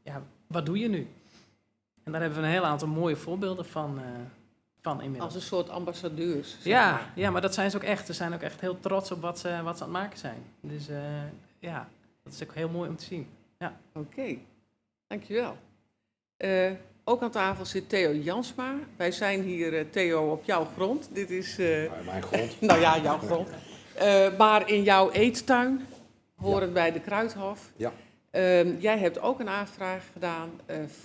ja, wat doe je nu? En daar hebben we een heel aantal mooie voorbeelden van inmiddels. Als een soort ambassadeurs, zeg Ja, maar. ja, maar dat zijn ze ook echt. Ze zijn ook echt heel trots op wat ze aan het maken zijn. Dus ja, dat is ook heel mooi om te zien. Ja. Oké, dankjewel. Ook aan tafel zit Theo Jansma. Wij zijn hier, Theo, op jouw grond. Dit is... Nou, mijn grond. Nou ja, jouw grond. Maar in jouw eettuin, horend bij de Kruidhof. Ja. Jij hebt ook een aanvraag gedaan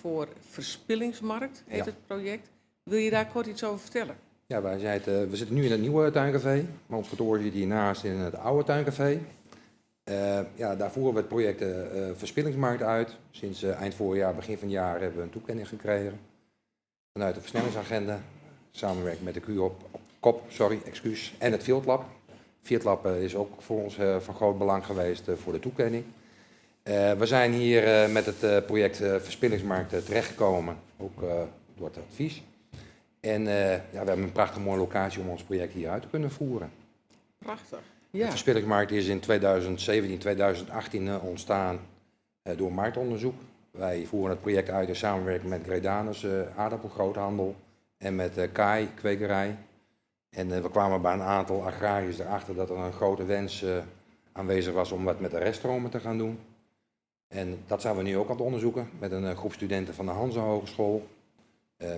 voor Verspillingsmarkt, heet het project. Wil je daar kort iets over vertellen? Ja, we zitten nu in het nieuwe tuincafé, maar ons kantoor zit hiernaast in het oude tuincafé. Ja, daar voeren we het project Verspillingsmarkt uit. Sinds eind vorig jaar, begin van het jaar hebben we een toekenning gekregen. Vanuit de versnellingsagenda, samenwerking met de QOP, KOP, sorry, excuus, en het Fieldlab. Fieldlab is ook voor ons van groot belang geweest voor de toekenning. We zijn hier met het project Verspillingsmarkt terechtgekomen, ook door het advies. En ja, we hebben een prachtig mooie locatie om ons project hier uit te kunnen voeren. Prachtig. De Verspillingsmarkt is in 2017, 2018 ontstaan door marktonderzoek. Wij voeren het project uit in samenwerking met Gredanus, aardappelgroothandel en met Kai, kwekerij. En we kwamen bij een aantal agrariërs erachter dat er een grote wens aanwezig was om wat met de reststromen te gaan doen. En dat zijn we nu ook aan het onderzoeken met een groep studenten van de Hanze Hogeschool.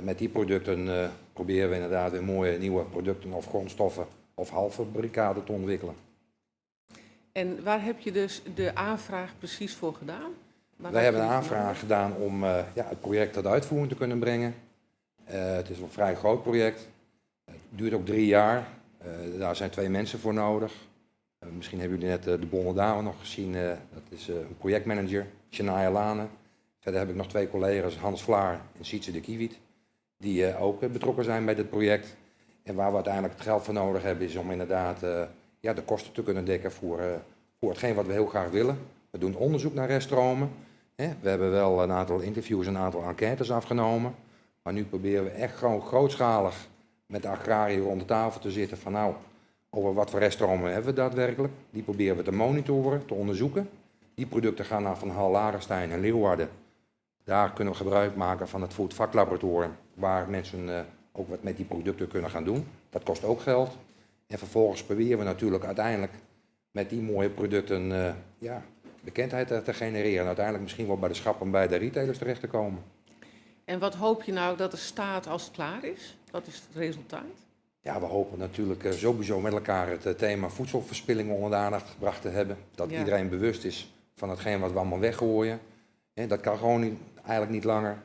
Met die producten proberen we inderdaad weer mooie nieuwe producten of grondstoffen of halffabrikaten te ontwikkelen. En waar heb je dus de aanvraag precies voor gedaan? Waar Wij heb hebben je een die voor aanvraag gedaan om ja, het project tot uitvoering te kunnen brengen. Het is een vrij groot project. Het duurt ook 3 jaar. Daar zijn 2 mensen voor nodig. Misschien hebben jullie net de Bonne Dame nog gezien. Dat is een projectmanager, Shania Lane. Verder heb ik nog 2 collega's, Hans Vlaar en Sietse de Kiewiet, die ook betrokken zijn bij dit project. En waar we uiteindelijk het geld voor nodig hebben, is om inderdaad ja, de kosten te kunnen dekken voor hetgeen wat we heel graag willen. We doen onderzoek naar reststromen. Hè? We hebben wel een aantal interviews, een aantal enquêtes afgenomen. Maar nu proberen we echt gewoon grootschalig met de agrariër rond de tafel te zitten van nou, over wat voor reststromen hebben we daadwerkelijk. Die proberen we te monitoren, te onderzoeken. Die producten gaan naar Van Hall Larenstein en Leeuwarden. Daar kunnen we gebruik maken van het voedvaklaboratorium, waar mensen ook wat met die producten kunnen gaan doen. Dat kost ook geld. En vervolgens proberen we natuurlijk uiteindelijk met die mooie producten ja, bekendheid te genereren. En uiteindelijk misschien wel bij de schappen bij de retailers terecht te komen. En wat hoop je nou dat er staat als het klaar is? Wat is het resultaat? Ja, we hopen natuurlijk sowieso met elkaar het thema voedselverspilling onder de aandacht gebracht te hebben. Dat iedereen bewust is van hetgeen wat we allemaal weggooien. Hè, dat kan gewoon niet, eigenlijk niet langer.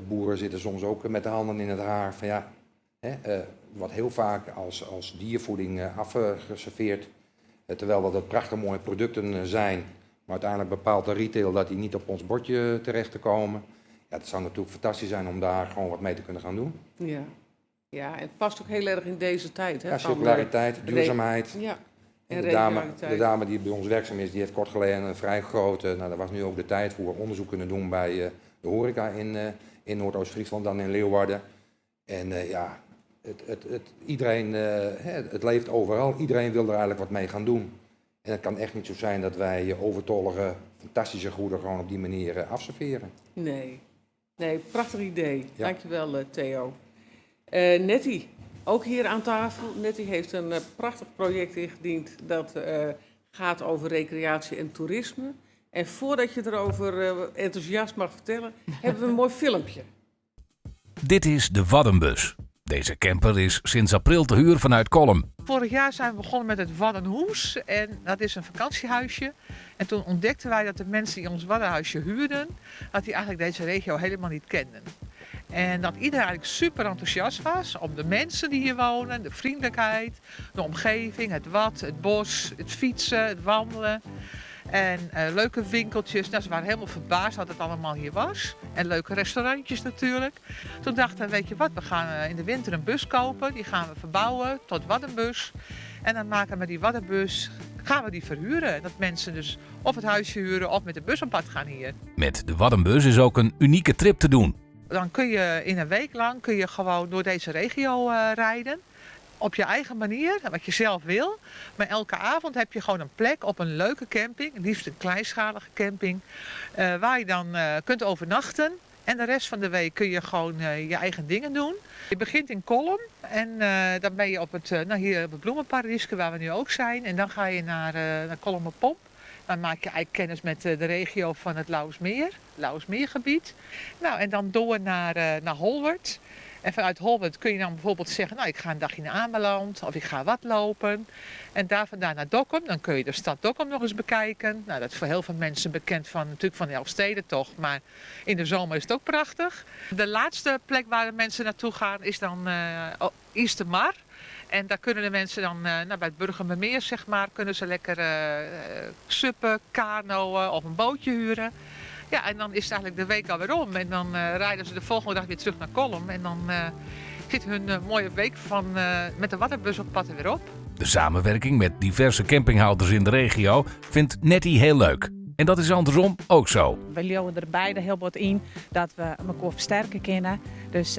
Boeren zitten soms ook met de handen in het haar van ja, hè, wat heel vaak als diervoeding afgeserveerd. Terwijl dat het prachtig mooie producten zijn. Maar uiteindelijk bepaalt de retail dat die niet op ons bordje terecht te komen. Ja, het zou natuurlijk fantastisch zijn om daar gewoon wat mee te kunnen gaan doen. Ja, ja, en het past ook heel erg in deze tijd. Hè, Ja, van, circulariteit, duurzaamheid. Ja, en De regionaliteit. dame die bij ons werkzaam is, die heeft kort geleden een vrij grote, nou daar was nu ook de tijd voor, onderzoek kunnen doen bij de horeca in Noordoost-Friesland, dan in Leeuwarden. En ja, iedereen, hè, het leeft overal, iedereen wil er eigenlijk wat mee gaan doen. En het kan echt niet zo zijn dat wij overtollige, fantastische goederen gewoon op die manier afserveren. Nee. Nee, prachtig idee. Ja. Dankjewel, Theo. Nettie, ook hier aan tafel. Nettie heeft een prachtig project ingediend dat gaat over recreatie en toerisme. En voordat je erover enthousiast mag vertellen, hebben we een mooi filmpje. Dit is de Waddenbus. Deze camper is sinds april te huur vanuit Kollum. Vorig jaar zijn we begonnen met het Waddenhoes en dat is een vakantiehuisje. En toen ontdekten wij dat de mensen die ons Waddenhuisje huurden, dat die eigenlijk deze regio helemaal niet kenden. En dat iedereen eigenlijk super enthousiast was om de mensen die hier wonen, de vriendelijkheid, de omgeving, het wad, het bos, het fietsen, het wandelen. En leuke winkeltjes. Ze waren helemaal verbaasd dat het allemaal hier was. En leuke restaurantjes natuurlijk. Toen dachten we, weet je wat, we gaan in de winter een bus kopen. Die gaan we verbouwen tot Waddenbus. En dan maken we die Waddenbus, gaan we die verhuren. Dat mensen dus of het huisje huren of met de bus op pad gaan hier. Met de Waddenbus is ook een unieke trip te doen. Dan kun je in een week lang gewoon door deze regio rijden. Op je eigen manier, wat je zelf wil. Maar elke avond heb je gewoon een plek op een leuke camping. Liefst een kleinschalige camping. Waar je dan kunt overnachten. En de rest van de week kun je gewoon je eigen dingen doen. Je begint in Kollum en dan ben je hier op het Bloemenparadijsje waar we nu ook zijn. En dan ga je naar Kollumerpomp. Dan maak je eigenlijk kennis met de regio van het Lauwersmeer, Lauwersmeergebied. En dan door naar Holwerd. En vanuit Holwerd kun je dan bijvoorbeeld zeggen, ik ga een dagje naar Ameland of ik ga wat lopen. En daar vandaan naar Dokkum, dan kun je de stad Dokkum nog eens bekijken. Dat is voor heel veel mensen bekend natuurlijk van de Elfstedentocht, maar in de zomer is het ook prachtig. De laatste plek waar de mensen naartoe gaan is dan Eastermar. En daar kunnen de mensen dan bij het Burgumermeer, kunnen ze lekker suppen, kanoën of een bootje huren. En dan is het eigenlijk de week alweer om. En dan rijden ze de volgende dag weer terug naar Kollum. En dan zit hun mooie week met de Waddenbus op pad er weer op. De samenwerking met diverse campinghouders in de regio vindt Nettie heel leuk. En dat is andersom ook zo. We leeuwen er beide heel wat in dat we elkaar versterken kunnen. Dus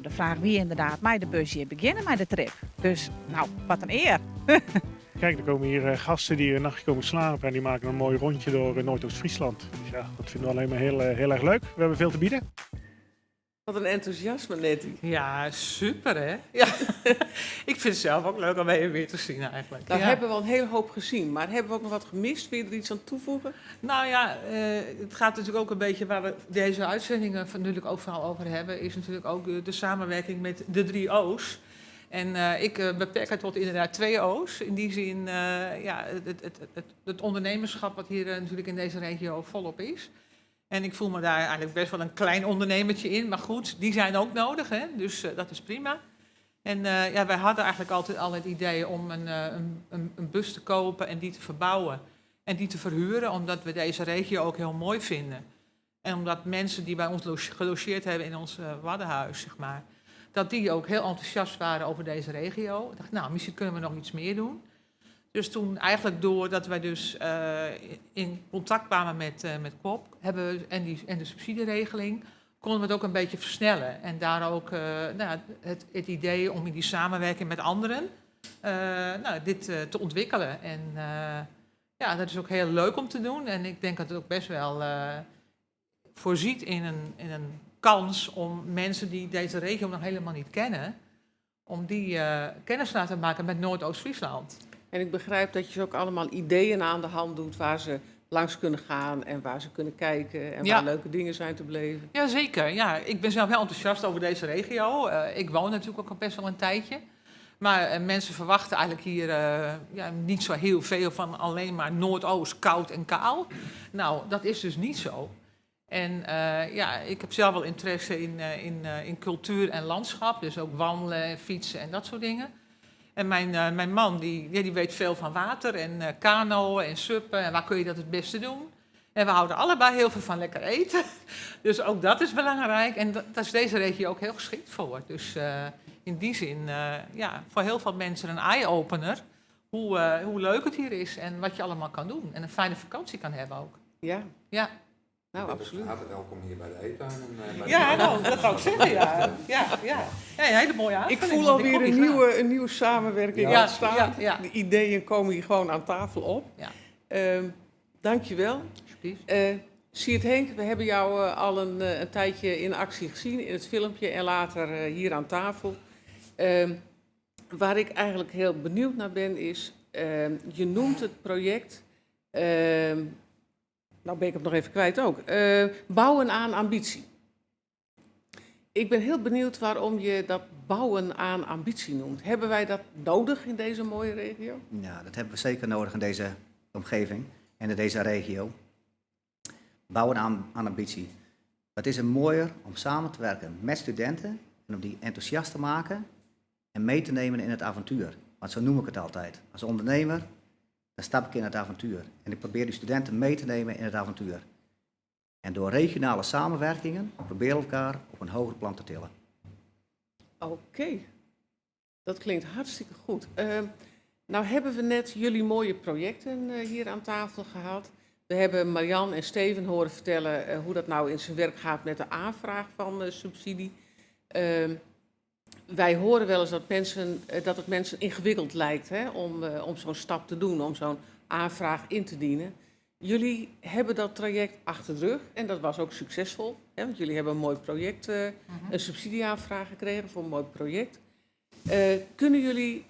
de vraag wie inderdaad met de bus hier beginnen met de trip. Dus wat een eer. Er komen hier gasten die een nachtje komen slapen en die maken een mooi rondje door Noordoost-Friesland. Dus dat vinden we alleen maar heel erg leuk. We hebben veel te bieden. Wat een enthousiasme, Nettie. Ja, super hè? Ja. Ik vind het zelf ook leuk om even weer te zien eigenlijk. Hebben we al een hele hoop gezien, maar hebben we ook nog wat gemist? Wil je er iets aan toevoegen? Het gaat natuurlijk ook een beetje waar we deze uitzendingen van natuurlijk ook vooral over hebben, is natuurlijk ook de samenwerking met de 3 O's. En ik beperk het tot inderdaad 2 O's. In die zin, ja, het ondernemerschap wat hier natuurlijk in deze regio volop is. En ik voel me daar eigenlijk best wel een klein ondernemertje in. Maar goed, die zijn ook nodig, hè? Dus dat is prima. En wij hadden eigenlijk altijd al het idee om een bus te kopen en die te verbouwen. En die te verhuren, omdat we deze regio ook heel mooi vinden. En omdat mensen die bij ons gelogeerd hebben in ons Waddenhuis, dat die ook heel enthousiast waren over deze regio. Ik dacht, misschien kunnen we nog iets meer doen. Dus toen eigenlijk doordat wij dus in contact kwamen met Kop en de subsidieregeling, konden we het ook een beetje versnellen. En daar ook het idee om in die samenwerking met anderen dit te ontwikkelen. En dat is ook heel leuk om te doen. En ik denk dat het ook best wel voorziet in een kans om mensen die deze regio nog helemaal niet kennen, Om die kennis te laten maken met Noordoost-Friesland. En ik begrijp dat je ze ook allemaal ideeën aan de hand doet waar ze langs kunnen gaan en waar ze kunnen kijken en waar leuke dingen zijn te beleven. Jazeker, ja. Ik ben zelf heel enthousiast over deze regio. Ik woon natuurlijk ook al best wel een tijdje. Maar mensen verwachten eigenlijk hier ja, niet zo heel veel van alleen maar Noordoost, koud en kaal. Nou, dat is dus niet zo. En ja, ik heb zelf wel interesse in cultuur en landschap. Dus ook wandelen, fietsen en dat soort dingen. En mijn man die, ja, die weet veel van water en kanoën en suppen en waar kun je dat het beste doen. En we houden allebei heel veel van lekker eten. Dus ook dat is belangrijk. En dat is deze regio ook heel geschikt voor. Dus in die zin, ja, voor heel veel mensen een eye-opener. Hoe leuk het hier is en wat je allemaal kan doen. En een fijne vakantie kan hebben ook. Ja. Ja. Nou, Je bent ook absoluut. van harte welkom hier bij de eettuin. En bij de Ja, nou, dat wou ik zeggen, ja. Ja. Ja, een hele mooie Ik aanvulling, voel want alweer ik kom een hier graag. nieuwe samenwerking ontstaan. De ideeën komen hier gewoon aan tafel op. Dankjewel. Alsjeblieft. Siert Henk, we hebben jou al een tijdje in actie gezien in het filmpje en later hier aan tafel. Waar ik eigenlijk heel benieuwd naar ben is, je noemt het project, nou ben ik het nog even kwijt ook, bouwen aan ambitie. Ik ben heel benieuwd waarom je dat bouwen aan ambitie noemt. Hebben wij dat nodig in deze mooie regio? Ja, dat hebben we zeker nodig in deze omgeving en in deze regio. Bouwen aan ambitie. Het is een mooier om samen te werken met studenten en om die enthousiast te maken en mee te nemen in het avontuur. Want zo noem ik het altijd. Als ondernemer, dan stap ik in het avontuur. En ik probeer die studenten mee te nemen in het avontuur. En door regionale samenwerkingen proberen we elkaar op een hoger plan te tillen. Oké, dat klinkt hartstikke goed. Nou hebben we net jullie mooie projecten hier aan tafel gehad. We hebben Marian en Steven horen vertellen hoe dat nou in zijn werk gaat met de aanvraag van subsidie. Wij horen wel eens dat het mensen ingewikkeld lijkt, hè, om zo'n stap te doen, om zo'n aanvraag in te dienen. Jullie hebben dat traject achter de rug en dat was ook succesvol. Hè, want jullie hebben een mooi project, een subsidieaanvraag gekregen voor een mooi project. Kunnen jullie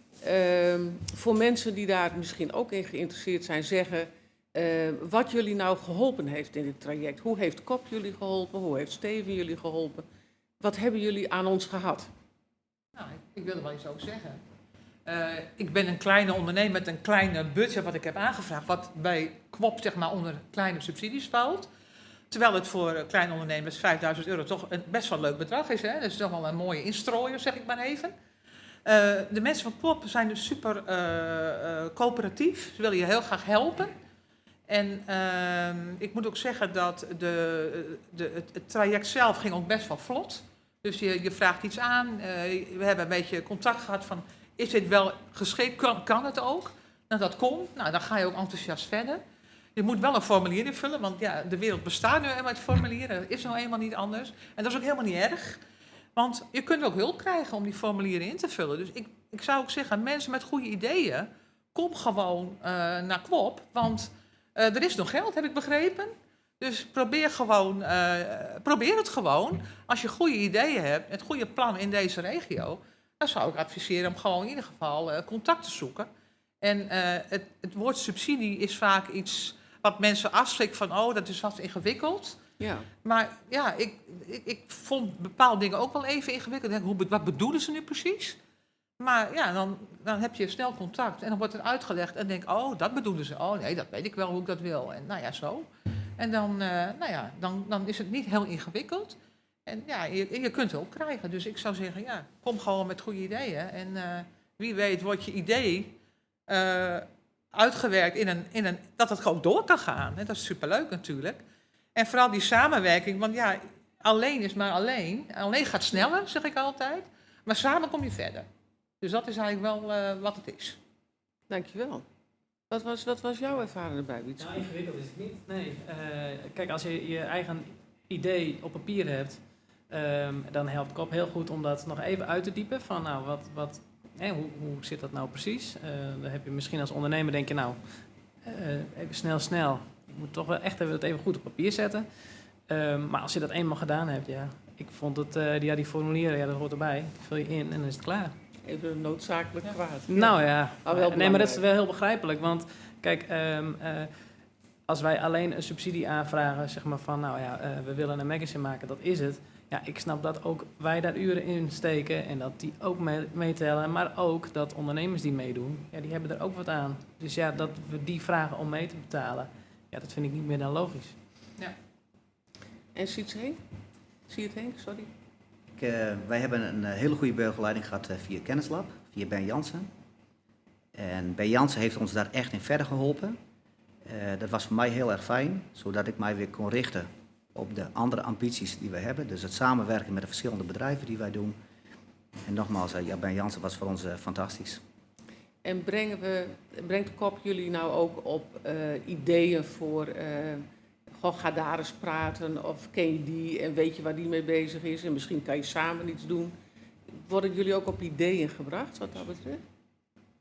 voor mensen die daar misschien ook in geïnteresseerd zijn zeggen wat jullie nou geholpen heeft in dit traject? Hoe heeft KOP jullie geholpen? Hoe heeft Steven jullie geholpen? Wat hebben jullie aan ons gehad? Ik wil er wel iets over zeggen. Ik ben een kleine ondernemer met een kleine budget wat ik heb aangevraagd, wat bij KWOP onder kleine subsidies valt. Terwijl het voor kleine ondernemers 5000 euro toch een best wel leuk bedrag is. Hè? Dat is toch wel een mooie instrooier, zeg ik maar even. De mensen van KWOP zijn dus super coöperatief. Ze willen je heel graag helpen. En ik moet ook zeggen dat het traject zelf ging ook best wel vlot. Dus je vraagt iets aan. We hebben een beetje contact gehad van, is dit wel geschikt? Kan het ook? Nou, dat kon. Nou, dan ga je ook enthousiast verder. Je moet wel een formulier invullen, want de wereld bestaat nu eenmaal uit formulieren. Dat is nou eenmaal niet anders. En dat is ook helemaal niet erg. Want je kunt ook hulp krijgen om die formulieren in te vullen. Dus ik zou ook zeggen, mensen met goede ideeën, kom gewoon naar KWOP. Want er is nog geld, heb ik begrepen. Dus probeer het gewoon. Als je goede ideeën hebt, het goede plan in deze regio, dan zou ik adviseren om gewoon in ieder geval contact te zoeken. En het woord subsidie is vaak iets wat mensen afschrikt van, oh, dat is wat ingewikkeld. Maar ik vond bepaalde dingen ook wel even ingewikkeld. Ik denk, wat bedoelen ze nu precies? Maar dan heb je snel contact en dan wordt het uitgelegd en denk ik, oh, dat bedoelen ze. Oh nee, dat weet ik wel hoe ik dat wil. En nou ja, zo. En dan is het niet heel ingewikkeld. En je kunt hulp krijgen. Dus ik zou zeggen, kom gewoon met goede ideeën. En wie weet wordt je idee uitgewerkt dat het gewoon door kan gaan. En dat is superleuk natuurlijk. En vooral die samenwerking, want alleen is maar alleen. Alleen gaat sneller, zeg ik altijd. Maar samen kom je verder. Dus dat is eigenlijk wel wat het is. Dankjewel. Wat was jouw ervaring erbij, Wietse? Ingewikkeld is het niet. Nee. Als je je eigen idee op papier hebt, dan helpt KOP heel goed om dat nog even uit te diepen. Van, nou, wat, wat, hè, hoe, hoe zit dat nou precies? Dan heb je misschien als ondernemer, denk je, nou, even snel, snel. Ik moet toch wel echt even dat even goed op papier zetten. Maar als je dat eenmaal gedaan hebt, ja, ik vond het die, ja, die formulieren, ja, dat hoort erbij. Die vul je in en dan is het klaar. Even een noodzakelijk kwaad. Nou ja, Maar wel nee, maar dat is belangrijk. wel heel begrijpelijk. Want kijk, als wij alleen een subsidie aanvragen, zeg maar van, nou ja, we willen een magazine maken, dat is het. Ja, ik snap dat ook wij daar uren in steken en dat die ook meetellen. Maar ook dat ondernemers die meedoen, ja, die hebben er ook wat aan. Dus ja, dat we die vragen om mee te betalen, ja, dat vind ik niet meer dan logisch. Ja. En ziet ze heen? Zie je het heen? Sorry. Wij hebben een hele goede begeleiding gehad via Kennislab, via Ben Jansen. En Ben Jansen heeft ons daar echt in verder geholpen. Dat was voor mij heel erg fijn, zodat ik mij weer kon richten op de andere ambities die we hebben. Dus het samenwerken met de verschillende bedrijven die wij doen. En nogmaals, Ben Jansen was voor ons fantastisch. En brengt de KOP jullie nou ook op ideeën voor... Goh, ga daar eens praten of ken je die en weet je waar die mee bezig is en misschien kan je samen iets doen. Worden jullie ook op ideeën gebracht wat dat betreft?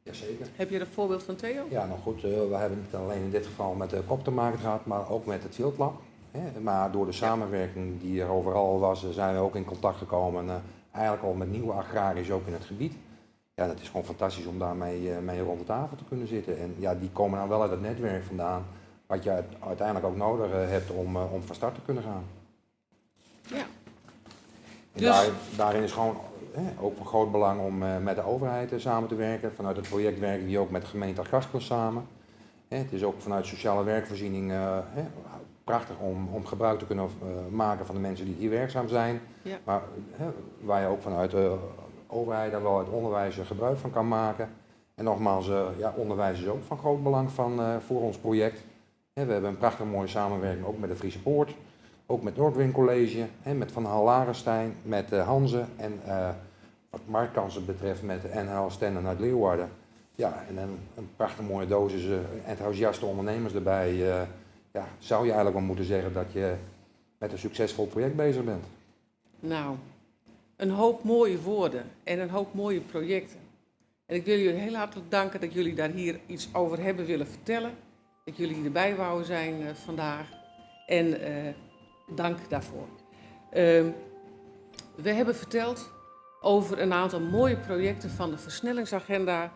Jazeker. Heb je een voorbeeld van Theo? Ja, nou goed, we hebben niet alleen in dit geval met de KOP te maken gehad, maar ook met het Fieldlab. Hè. Maar door de samenwerking die er overal was, zijn we ook in contact gekomen, eigenlijk al met nieuwe agrariërs ook in het gebied. Ja, dat is gewoon fantastisch om daarmee rond de tafel te kunnen zitten. En ja, die komen nou wel uit het netwerk vandaan, wat je uiteindelijk ook nodig hebt om van start te kunnen gaan. En daarin is gewoon, hè, ook van groot belang om met de overheid samen te werken. Vanuit het project werken we ook met de gemeente Achtkarspelen samen. Hè, het is ook vanuit sociale werkvoorziening hè, prachtig om gebruik te kunnen maken van de mensen die hier werkzaam zijn. Maar hè, waar je ook vanuit de overheid en wel het onderwijs gebruik van kan maken. En nogmaals, onderwijs is ook van groot belang voor ons project. Hè, we hebben een prachtig mooie samenwerking ook met de Friese Poort, ook met Nordwin College, hè, met Van Hall Larenstein, met Hanze en wat marktkansen betreft met de NHL Stenden uit Leeuwarden. Ja, en een prachtig mooie dosis enthousiaste ondernemers erbij. Zou je eigenlijk wel moeten zeggen dat je met een succesvol project bezig bent. Nou, een hoop mooie woorden en een hoop mooie projecten. En ik wil jullie heel hartelijk danken dat jullie daar hier iets over hebben willen vertellen. Dat jullie erbij wouden zijn vandaag. En dank daarvoor. We hebben verteld over een aantal mooie projecten van de versnellingsagenda.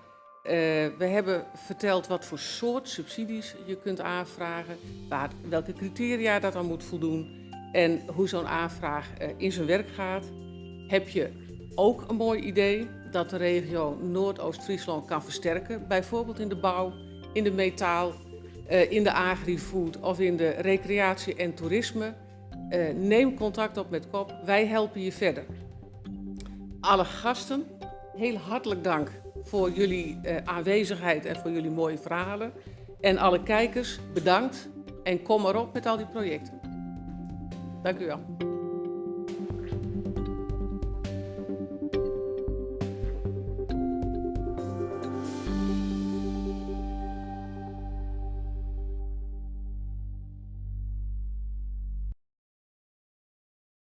We hebben verteld wat voor soort subsidies je kunt aanvragen, welke criteria dat aan moet voldoen en hoe zo'n aanvraag in zijn werk gaat. Heb je ook een mooi idee dat de regio Noordoost-Friesland kan versterken, bijvoorbeeld in de bouw, in de metaal, in de agri-food of in de recreatie en toerisme? Neem contact op met KOP, wij helpen je verder. Alle gasten, heel hartelijk dank voor jullie aanwezigheid en voor jullie mooie verhalen. En alle kijkers, bedankt en kom maar op met al die projecten. Dank u wel.